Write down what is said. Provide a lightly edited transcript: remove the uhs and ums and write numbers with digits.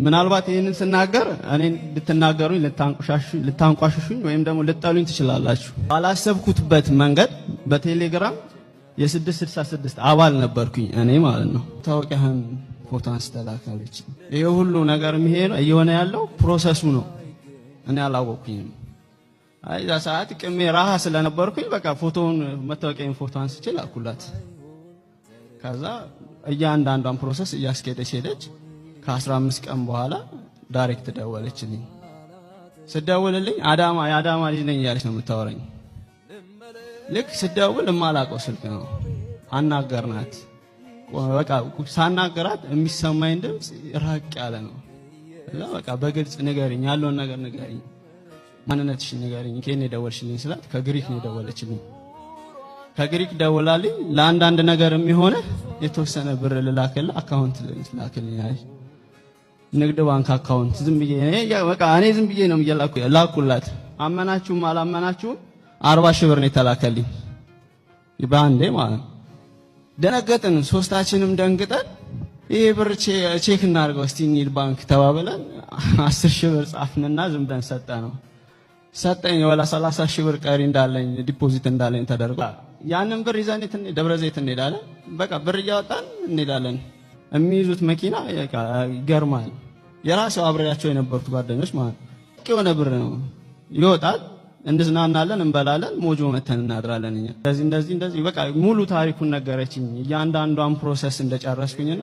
ምናልባት ይህንን ስናገር እኔን ልትናገሩኝ፣ ልታንቋሽሹኝ ወይም ደግሞ ልጠሉኝ ትችላላችሁ። ባላሰብኩትበት መንገድ በቴሌግራም የ666 አባል ነበርኩኝ እኔ ማለት ነው። መታወቂያህን ፎቶ አንስተህ ላክ አለችኝ። ይሄ ሁሉ ነገር እየሆነ ያለው process ኡ ነው። እኔ አላወቅኩኝም። አይ እዛ ሰዓት ቅሜ ራሃ ስለነበርኩኝ በቃ ፎቶውን መታወቂያን ፎቶ አንስቼ ላኩላት። ከዛ እያንዳንዷን process እያስኬደች ሄደች። ከ15 ቀን በኋላ direct ደወለችልኝ። ስደውልልኝ አዳማ የአዳማ ልጅ ነኝ እያለች ነው የምታወራኝ። ልክ ስደውል የማላውቀው ስልክ ነው። አናገርናት። በቃ ሳናገራት የሚሰማኝ ድምፅ ራቅ ያለ ነው። እዛ በቃ በግልጽ ንገሪኝ፣ ያለውን ነገር ንገሪኝ፣ ማንነትሽን ንገሪኝ፣ ከየት ነው የደወልሽልኝ ስላት ከግሪክ ነው የደወለችልኝ። ከግሪክ ደውላልኝ ለአንዳንድ ነገር የሚሆነ የተወሰነ ብር ልላክልህ፣ account ላክልኝ አለች። ንግድ ባንክ account ዝም ብዬ እኔ በቃ እኔ ዝም ብዬ ነው ላኩላት። አመናችሁም አላመናችሁም 40,000 ብር ነው የተላከልኝ በአንዴ ማለት ነው። ደነገጥን፣ ሶስታችንም ደንግጠን ይሄ ብር check እናድርገው እስቲ እንሂድ ባንክ ተባብለን 10,000 ብር ጻፍንና ዝም ብለን ሰጠነው። ሰጠኝ ወላ 30,000 ብር ቀሪ እንዳለኝ deposit እንዳለኝ ተደርጎ ያንን ብር ይዘን ደብረ ዘይት እንሄዳለን። በቃ ብር እያወጣን እንሄዳለን። የሚይዙት መኪና ይገርማል። የራሴው አብሬያቸው የነበሩት ጓደኞች ማለት ነው። የሆነ ብር ነው ይወጣል። እንዝናናለን፣ እንበላለን፣ ሞጆ መተን እናድራለን። እኛ እንደዚህ እንደዚህ እንደዚህ በቃ ሙሉ ታሪኩን ነገረችኝ። እያንዳንዷን process እንደጨረስኩኝና